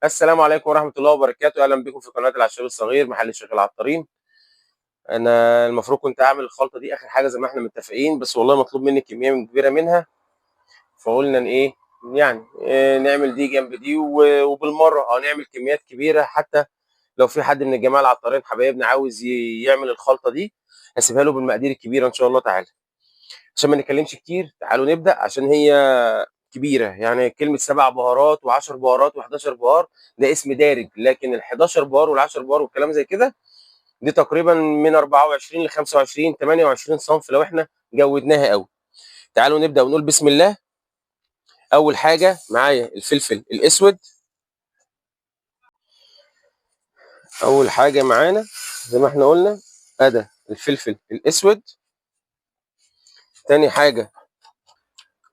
السلام عليكم ورحمة الله وبركاته. أهلا بكم في قناة العشاب الصغير محل الشيخ العطارين. أنا المفروض كنت أعمل الخلطة دي آخر حاجة زي ما احنا متفقين، بس والله مطلوب مني كمية كبيرة منها، فقلنا إن إيه يعني إيه نعمل دي جنب دي وبالمرة نعمل كميات كبيرة، حتى لو في حد من الجماعة العطارين حبايبنا عاوز يعمل الخلطة دي هسيبها له بالمقادير الكبيرة إن شاء الله تعالى. عشان ما نتكلمش كتير تعالوا نبدأ، عشان هي كبيرة. يعني كلمة 7 بهارات و10 بهارات و11 بهار ده اسم دارج، لكن ال11 بهار وال10 بهار والكلام زي كده دي تقريبا من 24 ل 25 28 صنف لو احنا جودناها قوي. تعالوا نبدأ ونقول بسم الله. أول حاجة معايا الفلفل الأسود. أول حاجة معانا زي ما احنا قلنا أدا الفلفل الأسود. تاني حاجة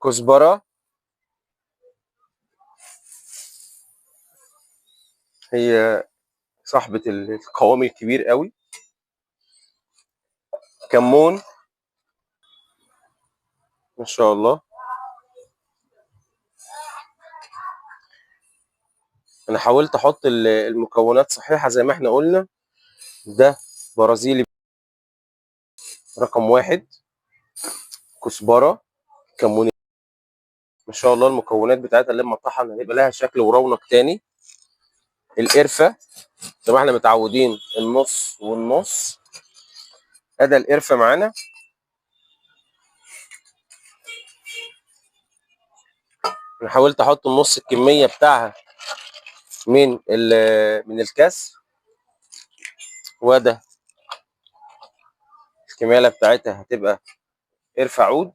كزبرة، هي صاحبة القوام الكبير قوي. كمون ما شاء الله. انا حاولت احط المكونات صحيحة زي ما احنا قلنا. ده برازيلي رقم 1، كزبرة، كمون. ما شاء الله المكونات بتاعتها لما تطحن هيبقى لها شكل ورونق تاني. القرفة زي ما احنا متعودين النص والنص، ادي القرفة معانا. انا حاولت احط النص الكمية بتاعها من الكاس، وده الكمالة بتاعتها هتبقى قرفة عود،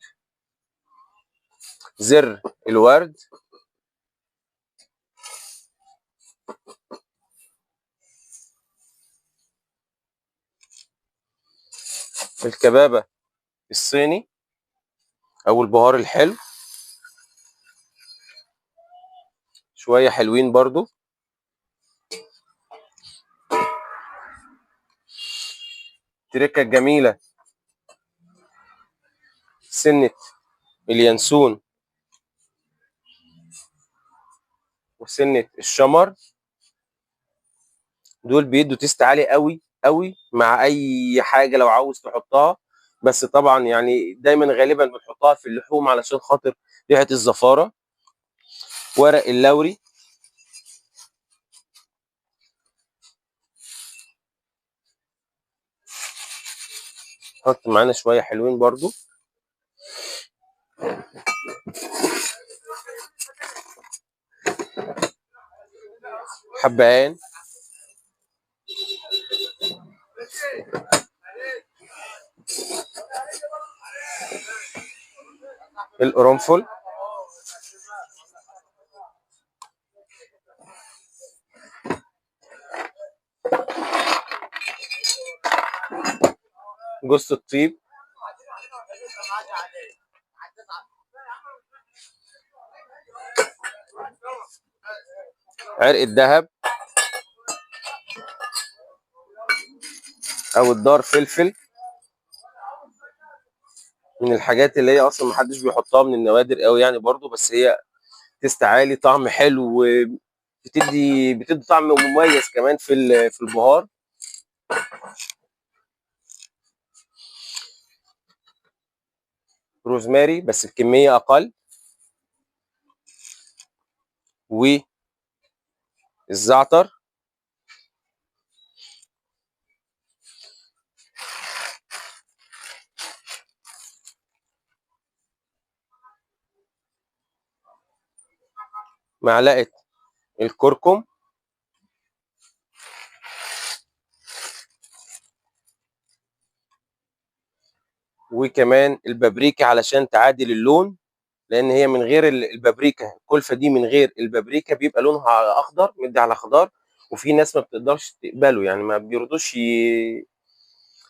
زر الورد، الكبابة الصيني او البهار الحلو، شوية حلوين برضو. التركة الجميلة سنة اليانسون وسنة الشمر، دول بيدوا taste عالي قوي قوي مع اي حاجة لو عاوز تحطها. بس طبعا يعني دايما غالبا بنحطها في اللحوم علشان خاطر ريحة الزفارة. ورق اللوري، حط معانا شوية حلوين برضو. حبهان، القرنفل، جوز الطيب، عرق الذهب او الدار فلفل، من الحاجات اللي هي اصلا محدش بيحطها، من النوادر قوي يعني برضو، بس هي تيست عالي، طعم حلو، بتدي طعم مميز كمان في البهار. روزماري بس بكمية اقل، والزعتر، معلقة الكركم، وكمان البابريكا علشان تعادل اللون، لان هي من غير البابريكا، الكلفة دي من غير البابريكا بيبقى لونها اخضر، مدي على خضار، وفي ناس ما بتقدرش تقبله، يعني ما بيرضوش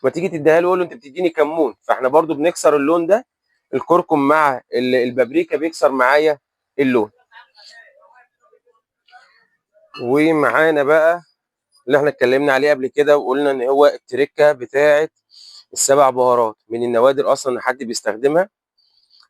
ما تيجي تديها له يقول له انت بتديني كمون. فاحنا برضو بنكسر اللون ده، الكركم مع البابريكا بيكسر معايا اللون. ومعانا بقى اللي احنا اتكلمنا عليه قبل كده وقلنا ان هو التركة بتاعه السبع بهارات، من النوادر اصلا ان حد بيستخدمها،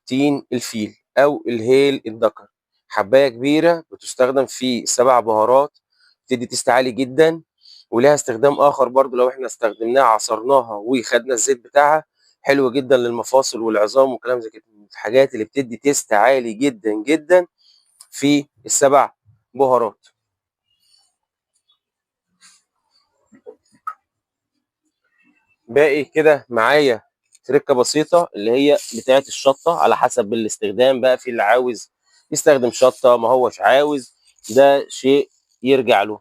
تين الفيل او الهيل الذكر، حبايه كبيرة بتستخدم في 7 بهارات. بتدي taste عالي جدا. ولها استخدام اخر برضو، لو احنا استخدمناها عصرناها وخدنا الزيت بتاعها حلو جدا للمفاصل والعظام وكلام زي كده. الحاجات اللي بتدي taste عالي جدا جدا في السبع بهارات. باقي كده معايا تركه بسيطة اللي هي بتاعه الشطه، على حسب الاستخدام بقى، في اللي عاوز يستخدم شطه، ما هوش عاوز، ده شيء يرجع له.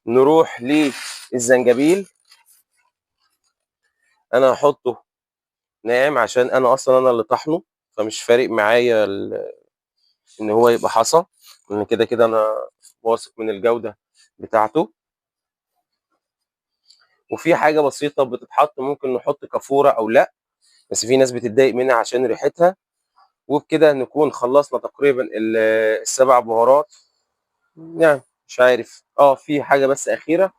نروح للزنجبيل، انا هحطه ناعم عشان انا اصلا انا اللي طحنه، فمش فارق معايا ان هو يبقى حصى، لان كده كده انا واثق من الجودة بتاعته. وفي حاجة بسيطة بتتحط، ممكن نحط كافوره او لا، بس في ناس بتتضايق منها عشان ريحتها. وبكده نكون خلصنا تقريبا السبع بهارات. يعني مش عارف، في حاجة بس اخيرة.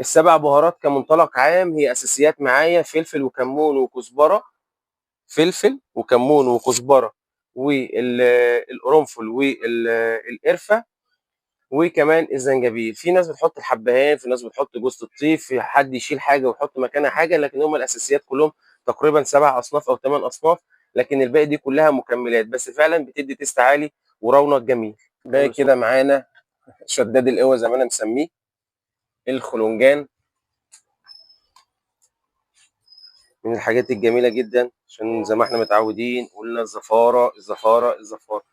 السبع بهارات كمنطلق عام هي اساسيات معايا: فلفل وكمون وكزبره، فلفل وكمون وكزبره والقرنفل والقرفه، وكمان الزنجبيل. في ناس بتحط الحبهان، في ناس بتحط جوز الطيب، في حد يشيل حاجة ويحط مكانها حاجة، لكن هم الاساسيات كلهم تقريبا 7 اصناف او 8 اصناف، لكن الباقي دي كلها مكملات، بس فعلا بتدي taste عالي ورونق جميل. باقي كده معانا شداد القوة زي ما انا مسميه، الخلونجان، من الحاجات الجميلة جدا، عشان زي ما احنا متعودين قلنا الزفاره الزفاره الزفاره.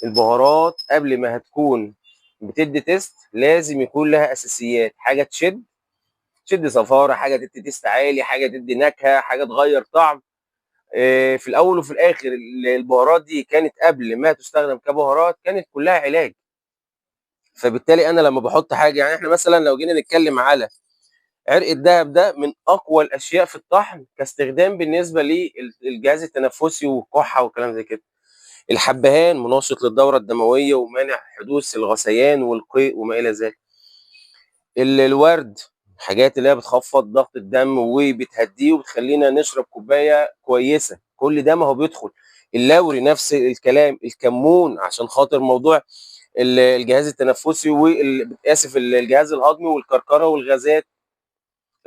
البهارات قبل ما هتكون بتدي taste لازم يكون لها اساسيات، حاجة تشد زفاره، حاجة تدي taste عالي، حاجة تدي نكهة، حاجة تغير طعم. في الاول وفي الاخر البهارات دي كانت قبل ما تستخدم كبهارات كانت كلها علاج، فبالتالي انا لما بحط حاجة، يعني احنا مثلا لو جينا نتكلم على عرق الدهب، ده من اقوى الاشياء في الطحن كاستخدام بالنسبة للجهاز التنفسي والكحه والكلام زي كده. الحبهان منشط للدورة الدموية ومانع حدوث الغثيان والقيء وما الى ذلك. الورد، حاجات اللي هي بتخفض ضغط الدم وبتهديه وبتخلينا نشرب كوباية كويسة، كل ده ما هو بيدخل. اللوري نفس الكلام. الكمون عشان خاطر موضوع الجهاز التنفسي اسف الجهاز الهضمي والكركره والغازات.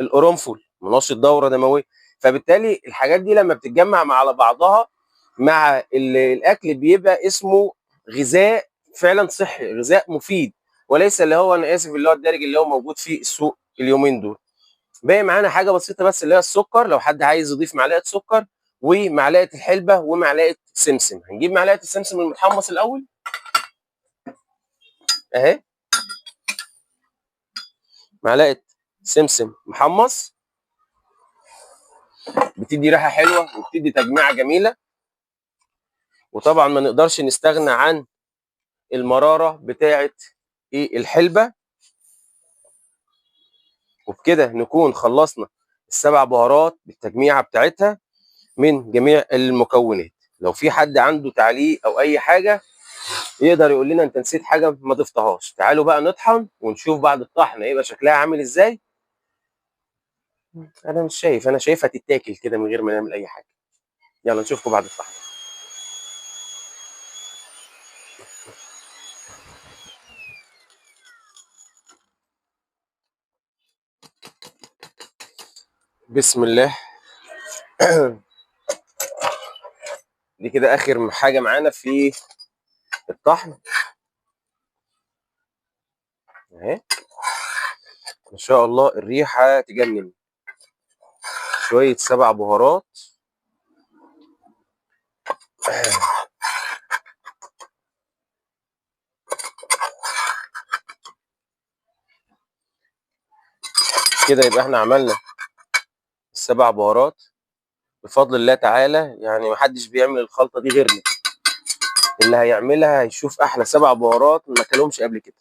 القرنفل منشط دوره دموية. فبالتالي الحاجات دي لما بتتجمع مع بعضها مع الاكل بيبقى اسمه غذاء فعلا صحي، غذاء مفيد، وليس اللي هو انا اسف اللي هو الدارج اللي هو موجود في السوق اليومين دول. باقي معانا حاجة بسيطة بس اللي هي السكر، لو حد عايز يضيف معلقه سكر ومعلقة الحلبة ومعلقة سمسم. هنجيب معلقه السمسم المتحمص الاول اهي، معلقه سمسم محمص، بتدي ريحه حلوة وبتدي تجميعه جميلة. وطبعا ما نقدرش نستغنى عن المرارة بتاعه ايه الحلبة. وبكده نكون خلصنا السبع بهارات بالتجميعه بتاعتها من جميع المكونات. لو في حد عنده تعليق او اي حاجة يقدر يقول لنا انت نسيت حاجة ما ضفتهاش. تعالوا بقى نطحن ونشوف بعد الطحن هيبقى شكلها عامل ازاي. انا مش شايف، انا شايفها تتاكل كده من غير ما نعمل اي حاجة. يلا نشوفكم بعد الطحن. بسم الله. دي كده اخر حاجة معانا في الطحن اهي، ان شاء الله الريحة تجنن. شوية 7 بهارات، كده يبقى احنا عملنا 7 بهارات بفضل الله تعالى. يعني محدش بيعمل الخلطة دي غيرنا، اللي هيعملها هيشوف احلى 7 بهارات ما كلهمش قبل كده.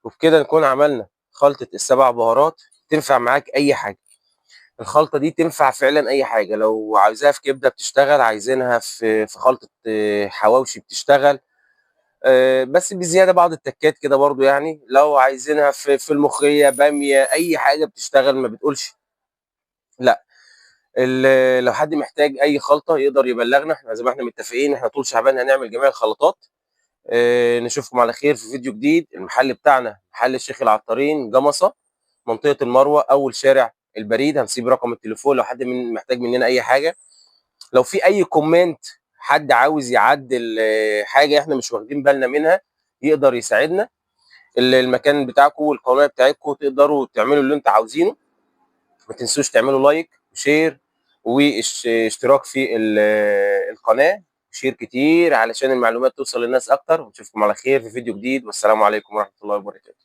وبكده نكون عملنا خلطة ال7 بهارات. تنفع معاك اي حاجة، الخلطة دي تنفع فعلا اي حاجة. لو عايزاها في كبدة بتشتغل، عايزينها في خلطة حواوشي بتشتغل، بس بزيادة بعض التكات كده برضو. يعني لو عايزينها في المخية، بامية، اي حاجة بتشتغل، ما بتقولش لا. لو حد محتاج اي خلطه يقدر يبلغنا، احنا زي ما احنا متفقين احنا طول شعبان هنعمل جميع الخلطات. نشوفكم على خير في فيديو جديد. المحل بتاعنا محل الشيخ العطارين، جمصه، منطقة المروة، اول شارع البريد. هنسيب رقم التليفون لو حد محتاج مننا اي حاجة. لو في اي comment حد عاوز يعدل حاجة احنا مش واخدين بالنا منها يقدر يساعدنا. المكان بتاعكم والقناة بتاعتكم تقدروا تعملوا اللي انتوا عاوزينه. ما تنسوش تعملوا like و share واشتراك في القناة، share كتير علشان المعلومات توصل للناس اكتر. ونشوفكم على خير في فيديو جديد، والسلام عليكم ورحمة الله وبركاته.